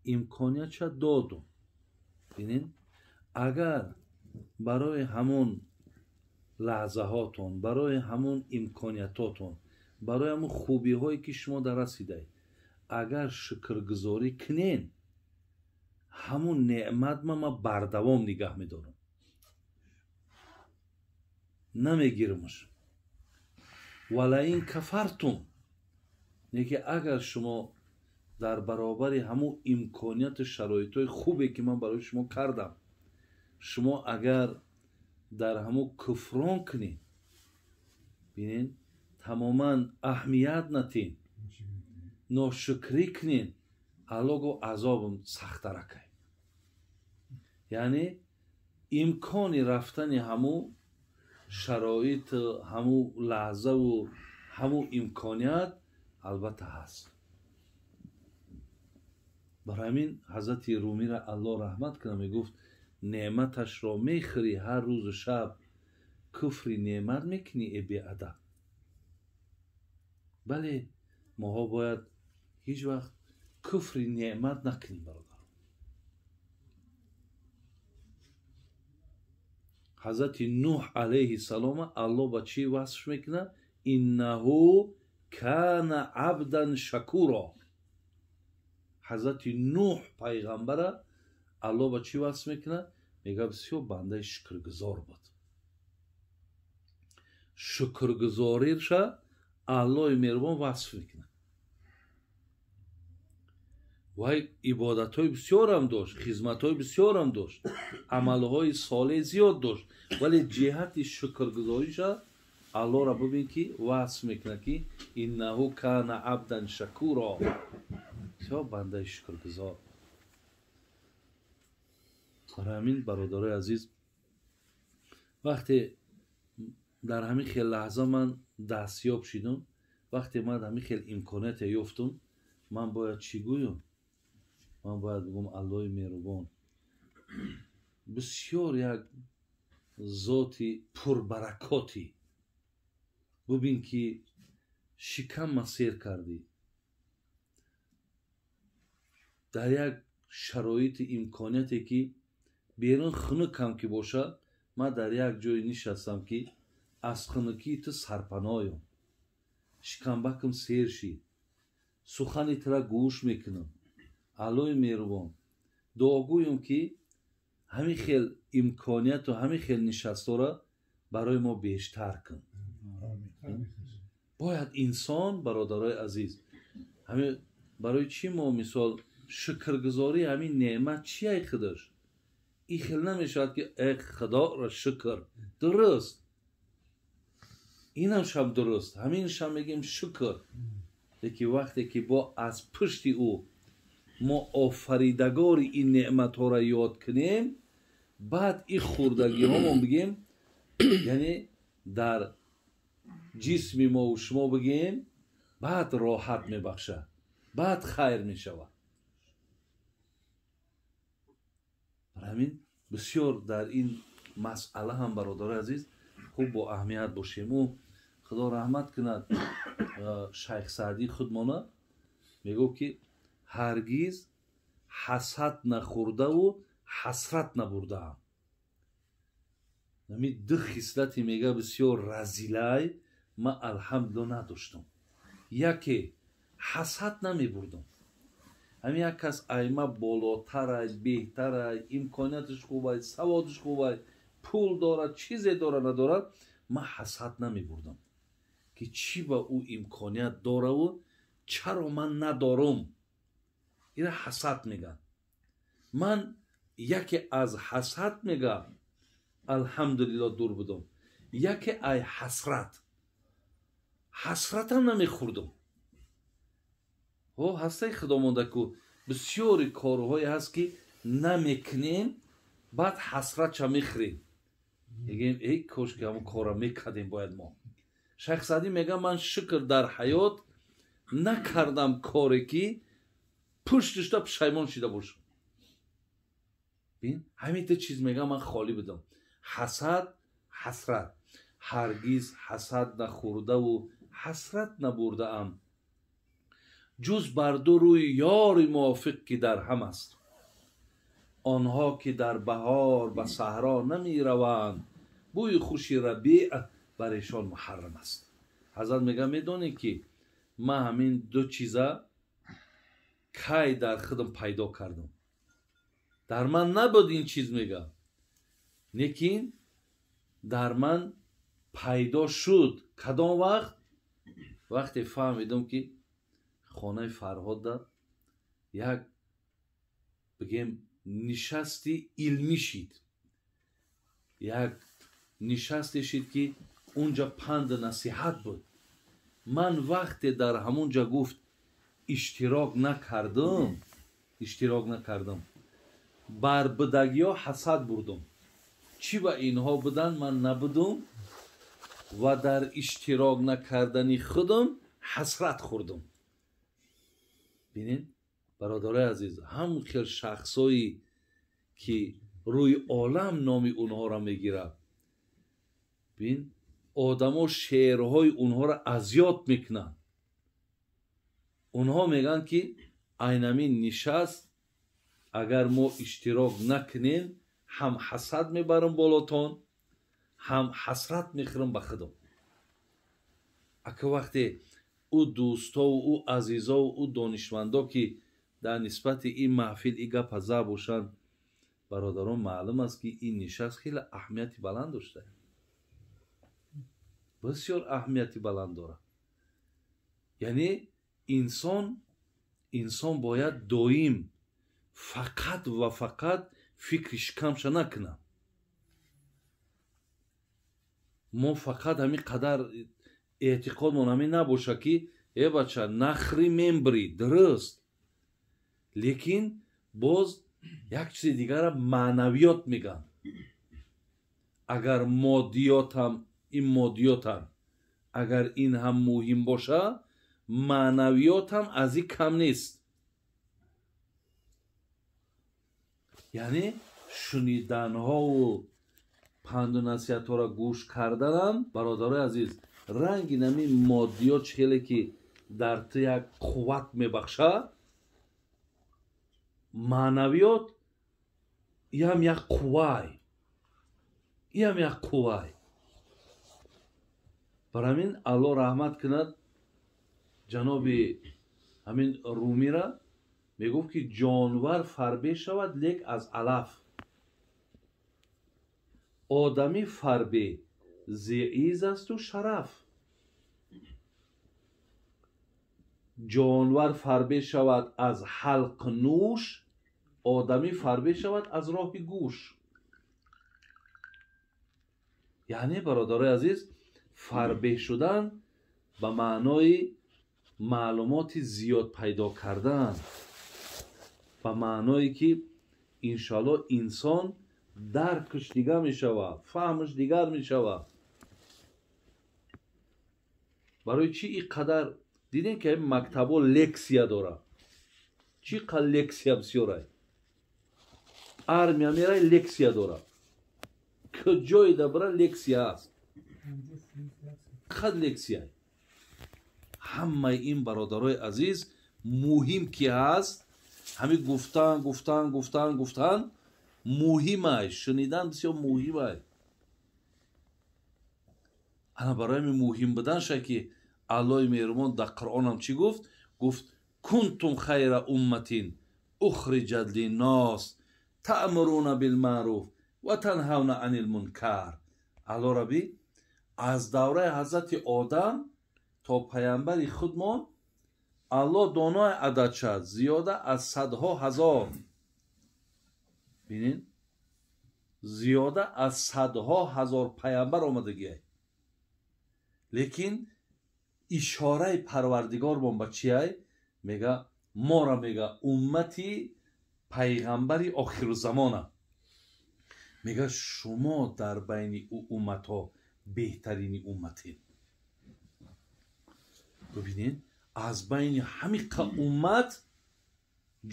Имкониятша додум. Бинед, агар барои ҳамон лаҳзаҳотон, барои ҳамон имкониятотон, барои ҳамон хубиҳое ки шумо дар расидаед, агар шукргузорӣ кунед, ҳамон неъмат ма бардавом нигаҳ медорам, намегирамаш. Валаин кафартум, неки агар шумо дар баробари ҳамон имконияту шароитҳои хубе ки ман барои шумо кардам, шумо агар дар ҳамон куфрон кунед, бинед, тамоман аҳамият натин, ношукрӣ кунед, Аллоҳ гуфт азобам сахттаракай. Яъне имкони рафтани ҳамун шароит, ҳамун лаҳзаву ҳамун имконият албатта ҳаст. Барои ҳамин ҳазрати Румиро Аллоҳ раҳмат кунад, мегуфт неъматашро мехӯрӣ ҳар рӯзу шаб, куфри неъмат мекунӣ э беадаб. Бале, моҳо бояд ҳеҷ вақт куфри неъмат накунем, бародар. Ҳазрати Нуҳ алайҳи салома Аллоҳ ба чӣ васф мекунад? Иннаҳу кана абдан шакуро. Ҳазрати Нуҳ пайғамбара Аллоҳ ба чӣ васф мекунад? Мегӯяд бисёр бандаи шукргузор буд. Шукргузориша Аллоҳи меҳрубон васф мекунад. Вай ибодатҳои бисёрам дошт, хизматҳои бисёрам дошт, амалҳои солеҳ зиёд дошт, вале ҷиҳати шукргузориша Аллоҳро бибин ки васф мекунад ки иннаҳу кана абдан шакуро, бисёр бандаи шукргузор. Барои ҳамин бародарои азиз, вақте дар ҳамин хел лаҳза ман дастёб шидам, вақте ман ҳамин хел имконияте ёфтум, ман бояд чӣ гӯям? Ман бояд бигӯям Аллоҳи меҳрубон бисёр як зоти пурбаракотӣ, бубин ки шикамма сер кардӣ, дар як шароити имконияте ки берун хунукам ки бошад, ман дар як ҷое нишастам ки аз хунукии ту сарпаноям, шикамбакам сер шид, сухани тура гӯш мекунам. Аллоҳи меҳрубон, дуогӯем ки ҳамин хел имконияту ҳамин хел нишастҳоро барои мо бештар кун. Бояд инсон, бародарои азиз, ҳамин барои чӣ мо мисол шукргузорӣ ҳамин неъмат чияй худаш? Ин хел намешавад ки э худоро шукр, дуруст, инам шам дуруст, ҳаминшам мегӯем шукр, лекин вақте ки бо аз пушти ӯ мо офаридагори ин неъматҳоро ёд кунем, баъд ин хурдагиҳомон бигем, яъне дар ҷисми мову шумо бигем, баъд роҳат мебахшад, баъд хайр мешавад. Барои ҳамин бисёр дар ин масъала ҳам бародарои азиз хуб бо аҳамият бошем. Ӯ худо раҳмат кунад Шайх Саъдӣ худмона мегӯфт ки ҳаргиз ҳасад нахӯрдаву ҳасрат набурдаам. Ҳамин ду хислати мега бисёр разилай ман алҳамдулилло надоштам. Яке ҳасад намебурдам. Ҳамин як кас айма болотарай, беҳтарай, имконияташ хубай, саводаш хубай, пул дорад, чизе дорад, надорад, ман ҳасад намебурдам ки чӣ ба ӯ имконият дораву чаро ман надорум. Ира ҳасад мегӯянд. Ман яке аз ҳасад мегӯям, алҳамдулилло дур будам, яке ай ҳасрат, ҳасратам намехӯрдам. Ҳо ҳастаи худо монда ку бисёри корҳое ҳаст ки намекунем, баъд ҳасратша мехӯрем, мегӯем эй кош ки ҳамон корро мекардем бояд мо. Шайх Саъдӣ мегӯяд ман шукр дар ҳаёт накардам коре ки пуштишта пушаймон шида бошам. Бин, ҳамин ду чиз мегӯям ман холӣ будам. Ҳасад, ҳасрат. Ҳаргиз ҳасад нахӯрдаву ҳасрат набурдаам. Ҷуз бар ду рӯи ёри мувофиқ, ки дар ҳам аст. Онҳо ки дар баҳор ба саҳро намераванд, бӯи хуши рабеъ бар эшон муҳаррам аст. Ҳазрат мегӯяд, медонӣ ки ман ҳамин ду чиза кай дар худам пайдо кардам? Дар ман набуд ин чиз, мегӯяд, лекин дар ман пайдо шуд. Кадом вақт? Вақте фаҳмидам, ки хонаи Фарҳодда як, бигем, нишасти илмӣ шид, як нишасте шид, ки унҷа панду насиҳат буд. Ман вақте дар ҳамунҷа, гуфт, иштирок накардам, бар будагиҳо ҳасад бурдум. Чӣ ба инҳо буданд, ман набудум, ва дар иштирок накардани худам ҳасрат хӯрдум. Бинед, бародарои азиз, ҳам хел шахсое ки рӯи олам номи онҳоро мегирад, бин, одамо шеърҳои онҳоро азёд мекунанд. Онҳо мегӯянд, ки айнамин нишаст агар мо иштирок накунем, ҳам ҳасад мебарам болотон, ҳам ҳасрат мехӯрам ба худам. Ака, вақте ӯ дӯстову ӯ азизову ӯ донишмандо, ки дар нисбати ин маҳфил ин гапа зад бошанд, бародарон, маълум аст, ки ин нишаст хеле аҳамияти баланд дошта, бисёр аҳамияти баланд дорад. Яъне инсон бояд доим фақат ва фақат фикри шикамша накунад. Мо фақат ҳамин қадар эътиқодмон ҳамин набоша, ки э бача, нахри мембри, дуруст, лекин боз як чизи дигара маънавиёт мегӯянд. Агар моддиётам, ин моддиётам, агар ин ҳам муҳим боша, маънавиётам аз ин кам нест. Яъне шуниданҳову панду насиҳатҳоро гӯш карданам, бародарои азиз, ранги нами моддиёт чӣ хеле ки дар ту як қувват мебахшад, маънавиёт иам як қуввай, иам як қуввай. Бар ҳамин Аллоҳ раҳмат кунад ҷаноби ҳамин Румира, мегуфт, ки ҷонвар фарбе шавад, лек аз алаф, одамӣ фарбе зи изз асту шараф. Ҷонвар фарбе шавад аз ҳалқ нӯш, одамӣ фарбе шавад аз роҳи гӯш. Яъне, бародарои азиз, фарбеҳ шудан ба маънои маълумоти зиёд пайдо кардан, ба маъное ки иншоалло инсон даркаш дигар мешавад, фаҳмаш дигар мешавад. Барои чӣ ин қадар дидем, ки мактабҳо лексия дорад? Чӣ қадр лексия бисёрай! Армия мерай, лексия дорад, куҷое дабара, лексия аст, қад лексия. Ҳамаи ин, бародарои азиз, муҳим ки ҳаст, ҳамин гуфтан, гуфтан, гуфтан, гуфтан муҳимай, шунидан бисёр муҳимай. Ана барои ҳамин муҳим буданша, ки Аллоҳи меҳрубон дар Қуръонам чӣ гуфт? Гуфт: «Кунтум хайра умматин ухриҷат линнос таъмуруна билмаъруф ва танҳавна анил мункар». Алло раби аз давраи ҳазрати Одам то паямбари худмон, Аллоҳ донои адад шад, зиёда аз садҳо ҳазор, бинед, зиёда аз садҳо ҳазор паямбар омадагиай. Лекин ишораи Парвардигормон ба чиай? Мега, мора мега, уммати пайғамбари охирузамона. Мега, шумо дар байни ӯ умматҳо беҳтарини умматед. Бибинед, аз байни ҳамиқа уммат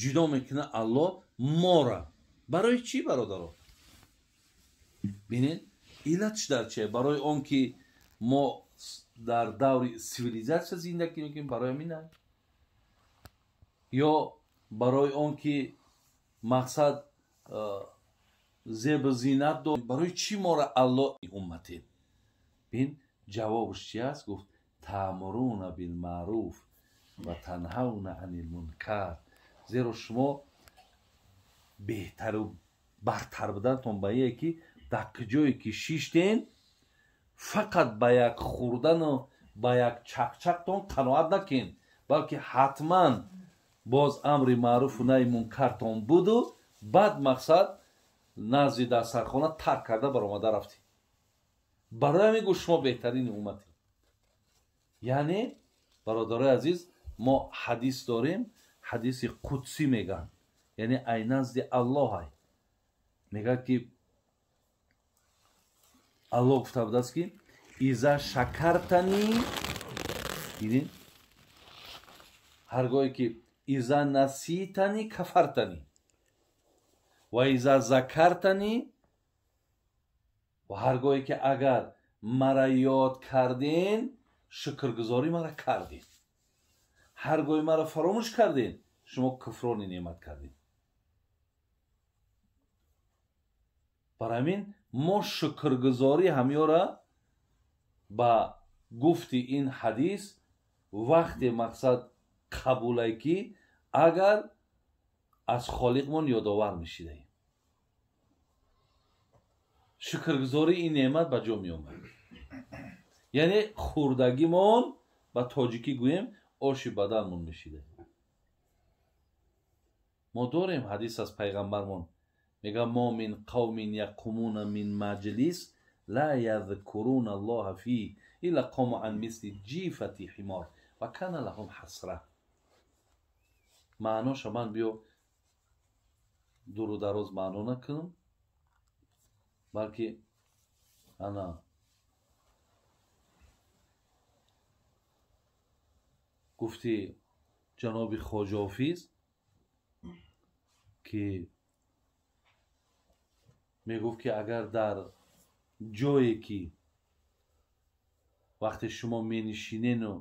ҷудо мекунад Аллоҳ мора. Барои чӣ, бародаро? Бинед, иллатш дар чие? Барои он ки мо дар даври цивилизатсия зиндагӣ мекунем, барои ҳамин. Ё барои он ки мақсад зебу зинат дод, барои чӣ моро Аллоҳ умматем? Бин, ҷавобш чи аст? Гуфт: таъмуруна билмаъруф ва танҳавна анил мункар. Зеро шумо беҳтару бартар будантон ба ие ки дар куҷое ки шиштен, фақат ба як хӯрдану ба як чақчақтон қаноат накунед, балки ҳатман боз амри маъруфу наҳи мункартон буду баъд мақсад назди дастархона тарк карда баромада рафтед. Барои ҳамин гуфт шумо беҳтарини умматед. Яъне бародарои азиз, мо ҳадис дорем, ҳадиси қудсӣ мегӯянд, яъне ай назди Аллоҳ ай. Мегӯяд ки Аллоҳ гуфта будааст ки иза шакартани, дидин, ҳаргоҳе ки иза наситани кафартани ва иза закартани, ва ҳаргоҳе ки агар мара ёд карден, шукргузорӣ мара кардед, ҳаргоҳе мара фаромӯш карден, шумо куфрони неъмат кардед. Барои ҳамин мо шукргузорӣ ҳамёра ба гуфти ин ҳадис вақте мақсад қабулай ки агар аз холиқмон ёдовар мешидаем, шукргузорӣ ин неъмат ба ҷо меомад. Яъне хӯрдагимон, ба тоҷикӣ гӯем, оши баданмон мешидаем. Мо дорем ҳадис аз пайғамбармон, мега: мо мин қавмин яқумуна мин маҷлис ла язкуруна аллоҳа фи илла қому ан мисли ҷифати ҳимор ва кана лаҳум ҳасра. Маъноша ман биё дуру дароз маъно накунам, балки ана гуфти ҷаноби Хоҷаҳофиз ки мегуфт ки агар дар ҷое ки вақте шумо менишинену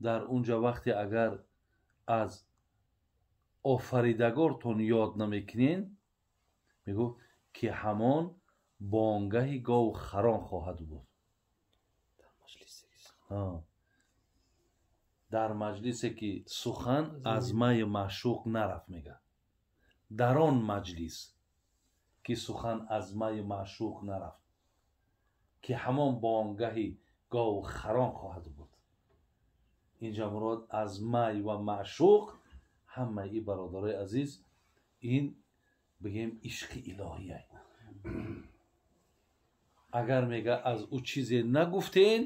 дар унҷа вақте агар аз офаридагортон ёд намекунен, мегуфт ки ҳамон бонгаҳи гову харон хоҳад буд. Дар маҷлисе ки сухан аз майи маъшуқ нарафт, мега, дар он маҷлис ки сухан аз майи маъшуқ нарафт, ки ҳамон бонгаҳи гову харон хоҳад буд. Инҷа мурод аз май ва маъшуқ ҳамаи и бародарои азиз, ин бигем ишқи илоҳия. Агар мега аз ӯ чизе нагуфтен,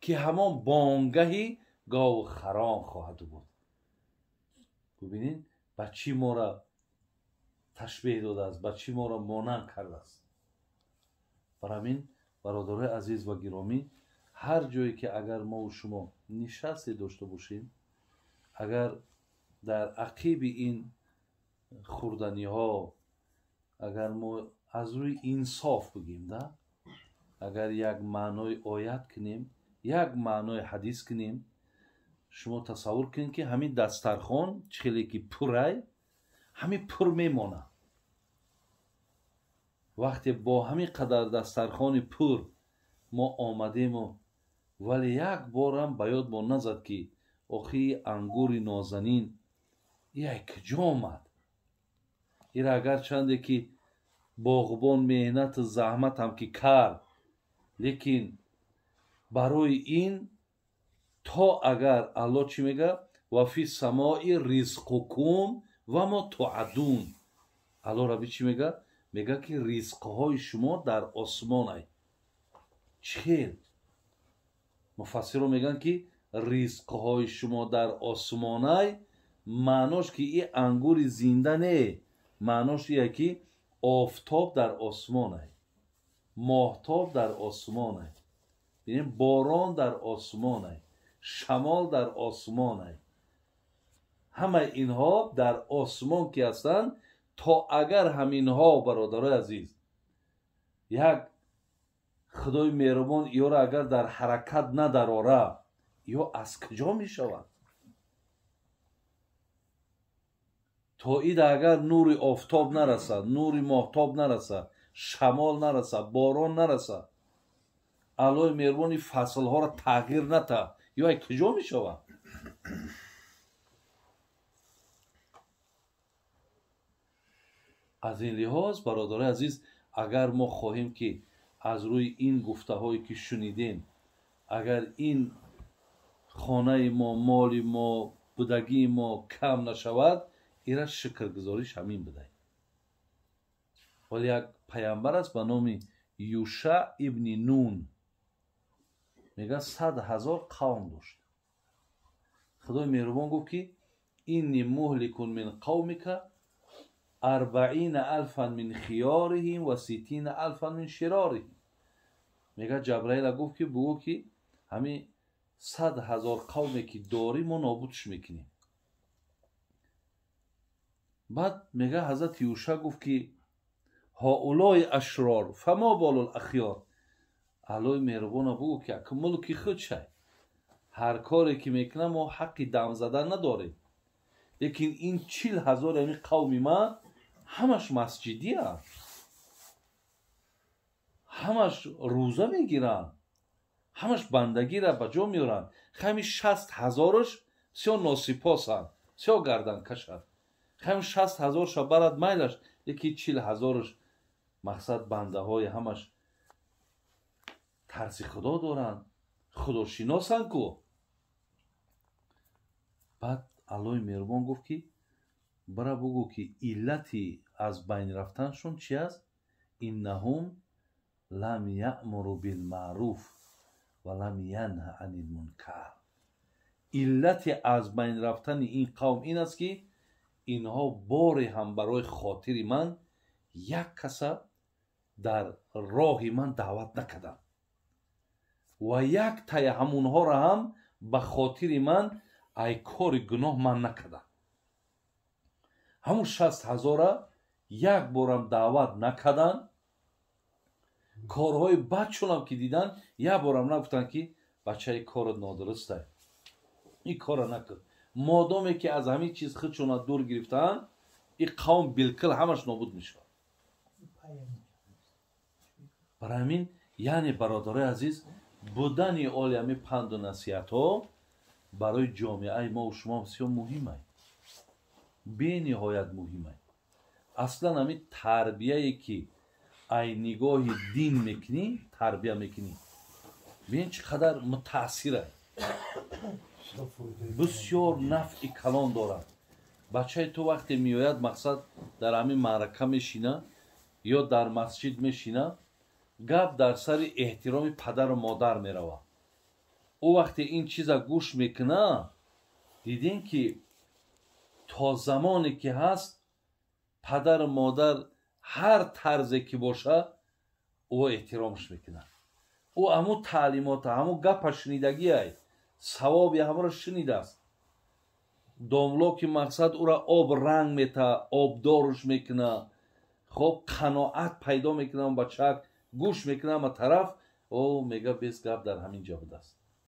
ки ҳамон бонгаҳи гову харон хоҳад буд. Бубинед, ба чӣ мора ташбеҳ додааст, ба чӣ моро монанд кардааст. Бар ҳамин бародарои азиз ва гиромӣ, ҳар ҷое ки агар мову шумо нишасте дошта бошем, агар дар ақиби ин хӯрданиҳо, агар мо аз рӯи инсоф бигем, да, агар як маънои оят кунем, як маънои ҳадис кунем, шумо тасаввур кунед ки ҳамин дастархон чӣ хеле ки пурай, ҳамин пур мемонад. Вақте бо ҳамин қадар дастархони пур мо омадему, вале як борам ба ёд мо назад ки охи ангури нозанин яй куҷо омад? Ира агарчанде ки боғбон меҳнату заҳматам ки кард, лекин барои ин то агар Аллоҳ чӣ мега? Ва фи самои ризқукум ва мо туадун. Аллоҳ Рабби чӣ мега? Мега ки ризқҳои шумо дар осмон ай. Чӣ хел? Муфассиро мегӯянд ки ризқҳои шумо дар осмонай, маънош ки и ангури зинда не, маънош ие ки офтоб дар осмонай, моҳтоб дар осмонай, борон дар осмонай, шамол дар осмонай. Ҳамаи инҳо дар осмон ки ҳастанд, то агар ҳаминҳо бародарои азиз, як худои меҳрубон иёро агар дар ҳаракат надарора, ё аз куҷо мешавад? То ида агар нури офтоб нараса, нури моҳтоб нараса, шамол нараса, борон нараса, Аллоҳи меҳрубони фаслҳоро тағйир ната, ё ай куҷо мешавад? Аз ин лиҳоз, бародарои азиз, агар мо хоҳем ки аз рӯи ин гуфтаҳое ки шунидем, агар ин хонаи мо, моли мо, будагии мо кам нашавад, ира шукргузориш ҳамин будай. Вале як паямбар аст ба номи Юша ибни Нун, мегӯяд 100 000 қавм дошт. Худои меҳрубон гуфт ки инни муҳликун мин қавмика арбаина алфан мин хиёриҳим ва ситина алфан мин широриҳим. Мегӯяд Ҷабраила гуфт ки бугӯ ки ҳамин 100 000 қавме ки дорӣ, мо нобудш мекунем. Баъд мегӯяд ҳазрати Юша гуфт ки ҳаулои ашрор фамо болул ахёр. Аллоҳи меҳрубона бугӯ ки ака мулки худ шай, ҳар коре ки мекунам, мо ҳаққи дам задан надорем, лекин ин 40 000 ҳамин қавми ман ҳамаш масҷидианд, ҳамаш рӯза мегиранд, ҳамаш бандагиро ба ҷо меоранд. Ҳами 60 000-аш бисёр носипосанд, бисёр гарданкашанд. Ҳами 60 000-ша барад, майлаш, лекин 40 000-аш мақсад бандаҳои ҳамаш тарси худо доранд, худошиносанд ку. Баъд Аллоҳи меҳрубон гуфт ки бара бугӯ ки иллати аз байн рафтаншон чи аст? Иннаҳум лам яъмуру билмаъруф ва лам янҳа анил мункар. Иллати аз байн рафтани ин қавм ин аст ки инҳо боре ҳам барои хотири ман як каса дар роҳи ман даъват накарданд ва як тая ҳамонҳоро ҳам ба хотири ман ай кори гуноҳ ман накардам. Ҳамун 60 000-а як борам даъват накарданд, корҳои бадшонам ки диданд, як борам нагуфтанд ки бачаи корот нодурустай, ин корро накун. Модоме ки аз ҳамин чиз худшона дур гирифтаанд, ин қавм билкул ҳамаш нобуд мешавад. Барои ҳамин, яъне, бародарои азиз, будани оли ҳамин панду насиҳатҳо барои ҷомеаи мову шумо бисёр муҳимай, бениҳоят муҳимай. Аслан ҳамин тарбияе ки ай нигоҳи дин мекунӣ, тарбия мекунӣ, бибин чӣ қадар мутаассирай, бисёр нафъи калон дорад. Бачаи ту вақте меояд, мақсад, дар ҳамин маърака мешина ё дар масҷид мешина, гап дар сари эҳтироми падару модар меравад. Ӯ вақте ин чиза гӯш мекуна, дидем ки то замоне ки ҳаст, падару модар ҳар тарзе ки боша, ӯ эҳтиромаш мекунад. Ӯ ҳамун таълимота, ҳамун гапа шунидагиай, савоби ҳамаро шунидааст. Домло ки мақсад ӯра об ранг мета, обдоруш мекуна, хоб, қаноат пайдо мекуна, бачак гӯш мекуна ама тараф, о мега бес гап дар ҳамин ҷа будааст.